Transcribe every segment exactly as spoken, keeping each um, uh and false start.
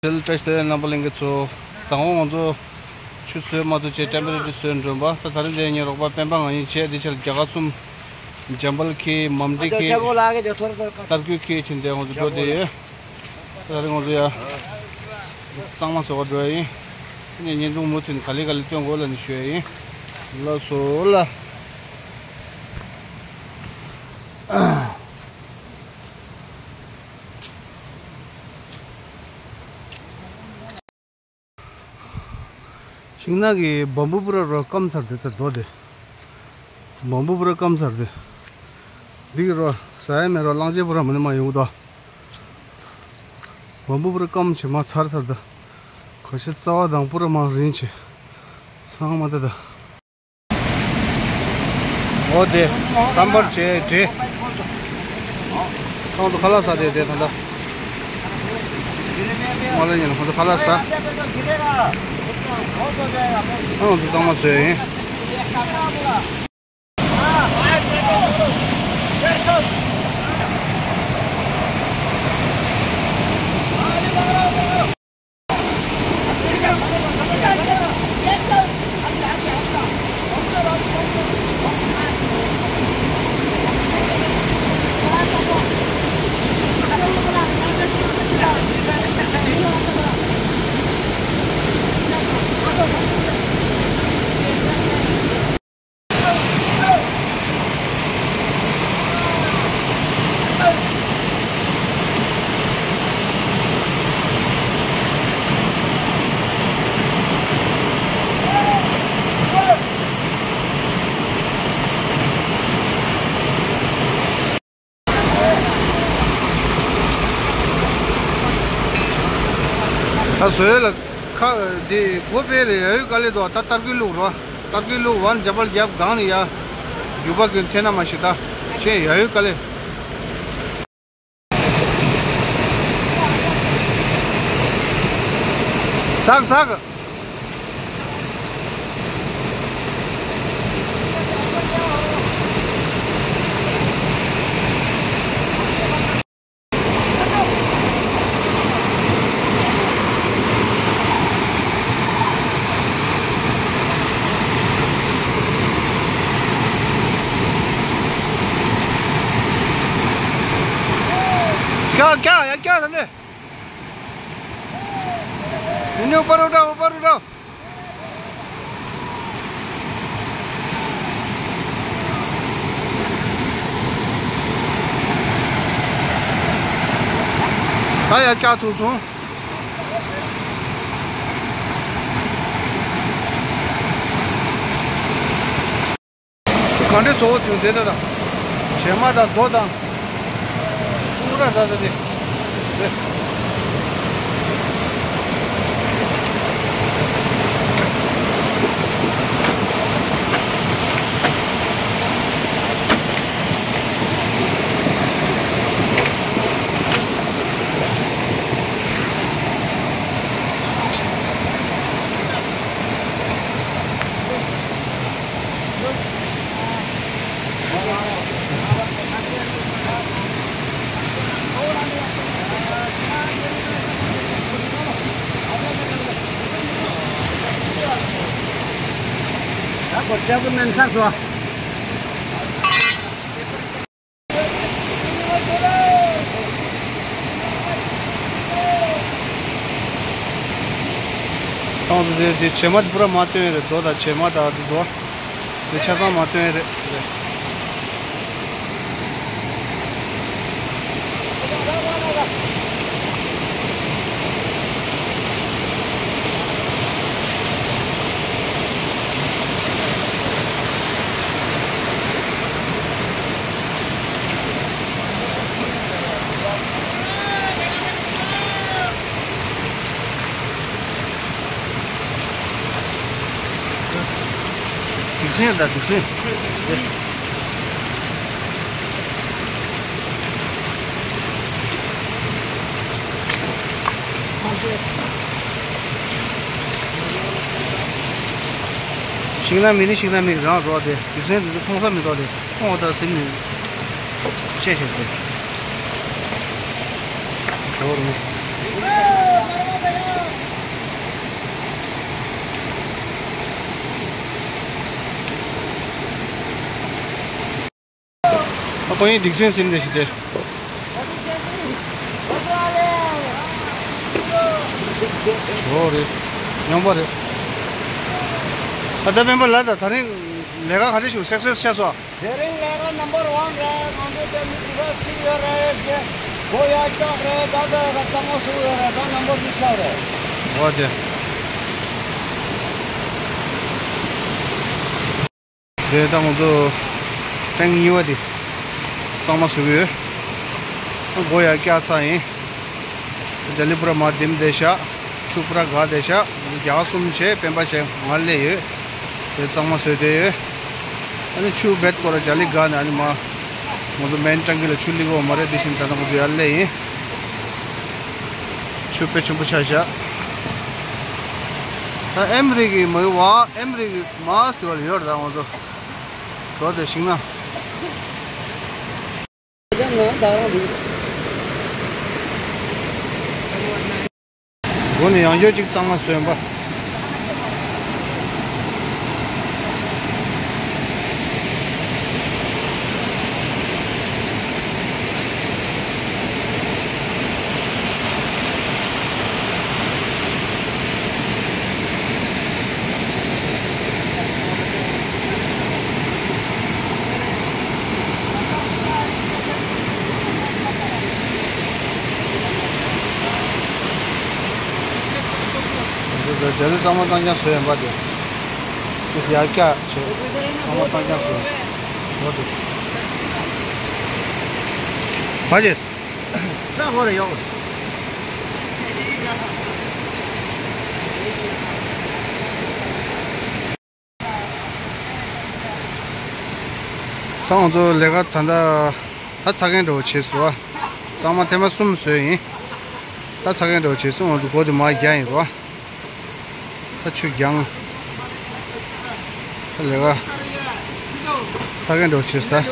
དེ་ལ་བཀྲ་ཤིས་བདེ་ལེགས་རྣམ་པ་ལྷན་རྒྱས་ཚོ། དང་པོ་ང་ཚོ་ཆུ་བཟོས་མ་ཐུབ་བྱས་ཊེམ་པོ་རེ་ཊི་བཟོས་འགྲོ་བ། ད་ད་རིང་དེ་ངའི་རོགས་པ་སྤེན་པ་ང་གཉིས་བྱས། དེ་ཕྱིར་རྒྱ་གར་གསུམ་འཇམ་དཔལ་ཁྱི་མམ་འབྲི་ཁྱི་རྟ་རྒོད་ཁྱི་བྱས་ཏེ་ང་ཚོ་འགྲོ་བསྡད་ཡོད། ད་ད་རིང་ང་ཚོ་ཡ་གཙང་མ་བཟོ་ག་འགྲོ་ཡ་ཡིན། ཨ་ནི་བརྙན་ཐུང་མུ་མཐུད་ག་ལེ་ག་ལེ་སྟོན་དགོས་ལབ་ནས་ཞུ་ཡ་ཡིན། ལགས་སོ་ལགས། ཤིང་ནགས་ཀྱི་བམ་བུ་པུ་ར་རོ་སྐམ་ཚར་དེ་ད་རྡོ་དེ། བམ་བུ་པུ་ར་སྐམ་ཚར་དེ། འདི་གི་རོ་ཟ་ཡ་མེད་རོ། གླང་ཆེན་པུ་ར་མ་ནི་མ་ཡོང་དོ། བམ་བུ་པུ་ར་སྐམ་བྱེད་མ་ཚར་ཚར་དེ། ག་ཤེད་རྩ་བ་དང་པུ་ར་མ་རིང་བྱེད། ཚང་མ་དེ་ད། འོ་དེ། སམ་བར་བྱས་བྲེ། ཁོང་ཚོ་ཁ་ལག་ཟ་དེ་དེ་ད་ལྟ། མ་ལ་ཉན་ཁོང་ཚོ་ཁ་ལག་ཟ། ཁོང་ཚོ་གཙང་མ་བཟོས་ཡིན། ད་བཟོས་ལ་ཁ་འདི་སྒོ་ཕྱེ་ལ་ཡ་ཡོད་དཀའ་ལས་འདུག་ད་རྟ་རྒོད་བླུགས་རོགས། རྟ་རྒོད་བླུགས་བ་འཇམ་དཔལ་རྒྱབ་སྒང་ནས་ཡ། རྒྱུག་པ་གིན་འཐེན་ན་མ་ཤི་ད། ཤེས་ཡ་ཡོད་དཀའ་ལས། ཟག་ཟག क्या क्या है क्या समझे? इन्हें ऊपर उठाओ, ऊपर उठाओ। ད་ཡ་བཀྱག་ཐུབ་སོང་། གང་འདྲའི་བཟོ་བོ་དེ་འདྲ་དང་། བྱེ་མ་དང་རྡོ་དང་། ཀུང་ར་ཟ་ཟ་དེ། དེ། ཏང་དུ་དེ་དེ་བྱེ་མ་དེ་པུ་ར་མ་བཏོན་ཡོད་རེད། རྡོ་དང་བྱེ་མ་དང་དེ་རྡོ་དེ་ཆ་ཚང་མ་བཏོན་ཡོད་རེད། སྡིག་ཆེན་དང་སྡིག་ཆེན། ཤིང་ནགས་མི་ནི་ཤིང་ནགས་མི་རང་རོགས་ཏེ་སྡིག་ཆེན་དེ་ཚོ་མཐོང་ས་མི་འདུག་སྟེ་མཐོང་བ་དང་སེམས་ནི་ཤེས་ཤེས་ཏེ། ཇོ་རུ། ཁོང་ཡིན་སྡིག་སྲིན་ཟིན་རེ་ཞིག་དེ། འོ་རེད། ཉམས་པ་རེད། ཨ་ད་སྤེན་པ་ལགས། ད་ད་རིང་ལས་ཀ་ག་རེ་ཞིག་སག་སེ་སི་ཆགས་སོང་། དེ་རིང་ལས་ཀ་ནམ་བར་ཝན་རེད། ང་ཚོ་དེ་མི་དེ་ག་ཚིག་ཡོད་རེད། རྗེ་སྒོ་ཡར་བཀྱག་རེད། ད་ད་ག་གཙང་མ་བཟོ་ཡོད་རེད། ད་ནམ་བར་དེ་ཆགས་རེད། འོ་དེ། དེ་ད་ང་ཚོ་ཊེང་གཉིས་པ་དེ་གཙང་མ་བཟོ་གི་ཡོད། སྒོ་ཡར་བཀྱག་ཚར་ཡིན། ཇ་ལི་པུ་ར་མར་ལྡེམ་བསྡད་ཤག་ཆུ་པུ་ར་བསྒར་བསྡད་ཤག་རྒྱ་གར་གསུམ་བྱས། སྤེན་པ་བྱས། ང་སླེབས་ཡོད། དེ་གཙང་མ་བཟོས་བསྡད་ཡོད། ཨ་ནི་ཆུ་བེད་སྐོར་ལ་ཇ་ལི་བསྒར་ནས། ཨ་ནི་མ་ང་ཚོ་མེན་ཊེང་གི་ལ་ཆུ་སླེབས་ཀྱི་ཡོད་མ་རེད། དེ་བཞིན་ད་ལྟ་ང་ཚོ་ཡར་སླེབས་ཡིན། ཆུ་དཔེ་ཆེན་པོ་ཆགས་ཤག་ད་ཨེམ་རི་གི་མི་བ་ཨེམ་རི་གི་མ་སྟེ་བ་ལ་ཡོད་རེད། ད་ང་ཚོ་འགྲོ་དེ་ཤིང་ན། སྒོ་ནས་ཡང་བསྐྱར་གཅིག་གཙང་མ་བཟོས་པ། རྒྱ་རི་གཙང་མ་གཙང་རྐྱང་བཟོས་ཡིན་པ་དེ། དེ་ཡར་བཀྱག་བྱས། གཙང་མ་གཙང་རྐྱང་བཟོས། འོ་དེ། བ་ཅེས། ས་འོ་རེ་ཡོང་། ད་ང་ཚོ་ལས་ཀ་ད་ལྟ་ད་ཚ་གན་འདྲ་བོ་བྱས་སོང་བ། གཙང་མ་ཐེངས་མ་གསུམ་བཟོས་ཡིན། ད་ཚ་གན་འདྲ་བོ་བྱས་སོང་། ང་ཚོ་སྒོ་དེ་མར་རྒྱག་ཡིན་རོ། ད་ཆུ་རྒྱང་། ད་ལས་ཀ་ཚ་གན་འདྲ་བོ་བྱས་སོང་ད།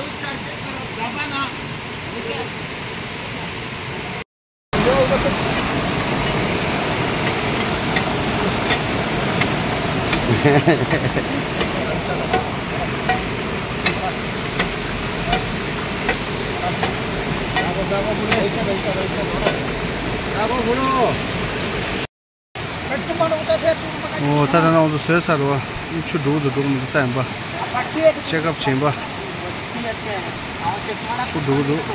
འོ་ད་ད་ང་ཚོ་བཟོས་ཚར་བ། ཆུ་འགྲོ་གི་འདུག་འགྲོ་གི་མི་འདུག་ལྟ་ཡིན་པ། ཅེག་ཨབ་བྱེད་པ། ཆུ་འགྲོ་གི་འདུག་ང་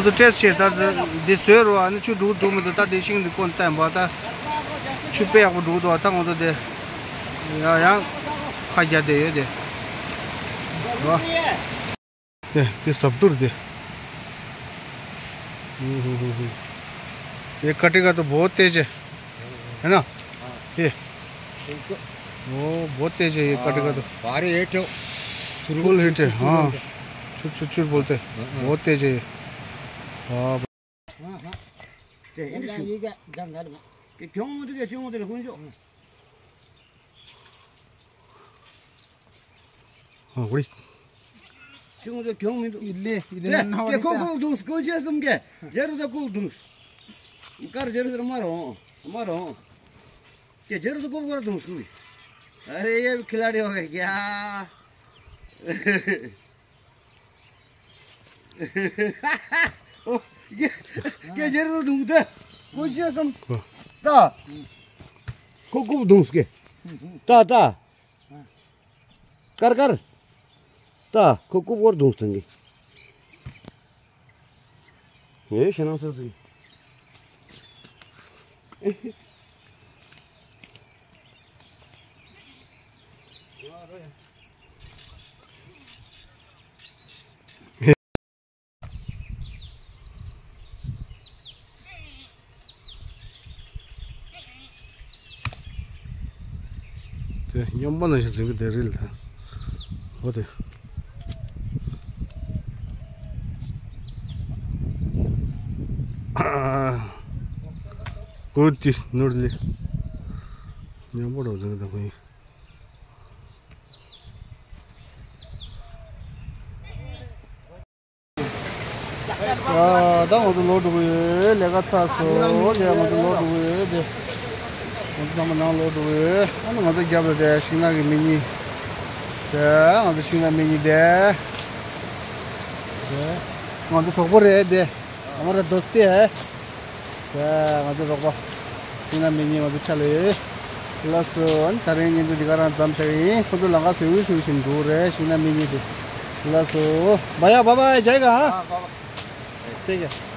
ཚོ་ཊེ་སི་ཊི་བྱས། ད་འདི་བཟོས་རོ། ཨ་ནི་ཆུ་འགྲོ་གི་འདུག་མི་འདུག་ད་འདི་ཤིང་འདི་སྐོར་ལྟ་ཡིན་པ། ད་ཆུ་དཔེ་ཡག་པོ་འགྲོ་གི་འདུག་ད་ང་ཚོ་འདི་ཡང་ཡང་ཁ་རྒྱག་བསྡད་ཡོད་དེ། རོ། ये, ये सब दूर दे। हम्म, हम्म, हम्म, हम्म। ये कटेगा तो बहुत तेज है, है ना? ये। वो बहुत तेज है, ये कटेगा तो। भारी हिट हो। फुल हिट है, हाँ। छुर, छुर, छुर बोलते हैं। हाँ, हाँ। बहुत तेज है ये। हाँ। हाँ, हाँ। ये क्या जंगल में? कि क्यों मुझे, क्यों मुझे, कौन जो? ཨ་ཝི། ཤིང་དེ་གྱོང་མི་འདུག་ཡིན་ལེ་ཡིན་ལེ། ན་ན་བ་ཁོ་ཁོ་དུང་སྐུ་མཆེད་གསུམ་གྱི་རྒྱ་རུ་དང་ཁུག་དུང་། དཀར་རྒྱ་རུ་དང་དམར་འོང་དམར་འོང་། ཀྱེ་རྒྱ་རུ་དང་ཁུག་ཁོ་ར་དུང་སྐུ། ཨ་རེ་ཡེ་ཁི་ལ་རེ་ཡོ་ག་ཀྱ། ཀྱེ་རྒྱ་རུ་དུང་དེ་སྐུ་མཆེད་གསུམ། ད་ཁོ་ཁུག་དུང་སྐུ། ད་ད། དཀར་དཀར། ད་ཁོ་རྐུབ་སྐོར་རྡུང་སྟངས་ཀྱི། ངས་ཞེ་ནང་སོ་ཟིག་དེ་སྨྱོན་པ་ནང་བཞིན་འཛིན་གྱི་དེ་རིལ་དང་། འོ་དེ། ཀུ་ཏི་ནུར་ལི། སྨྱོན་པ་རང་འཛིན་གྱི་དེ་ཁོ་ཡིན། ཨ། ད་ང་ཚོ་ལོག་འགྲོ་གི་ཡོད། ལས་ཀ་ཚར་སོང་། ལས་ང་ཚོ་ལོག་འགྲོ་གི་ཡོད་དེ། ང་ཚོ་ཚང་མ་ནང་ལོག་འགྲོ་གི་ཡོད། ཨ་ནི་ང་ཚོ་རྒྱབ་ལ་དེ་ཤིང་ནགས་ཀྱི་མི་གཉིས། ང་ཚོ་ཤིང་ནགས་སྨན་གཉིས་དེ། ང་ཚོ་གྲོགས་པོ་རེད་དེ། ཨ་མ་ར་དོ་སྟེ། ང་ཚོ་རོགས་པ། ཤིང་ནགས་སྨན་གཉིས་ང་ཚོ་ཆ་ལེ། ལགས་སོ། ཨ་ནི་ད་རིང་བརྙན་ཐུང་འདི་ག་རང་མཚམས་བཞག་ཡིན། ཁོ་ཚོ་ལམ་ཁ་བཟོས་བཟོས་བཞིན་འདུག་རེད། ཤིང་ནགས་སྨན་གཉིས་དེ། ལགས་སོ། བ་ཡ་བ་བ་ཡ་ཇའི་ག་ཧ། ཐེག་ཡ།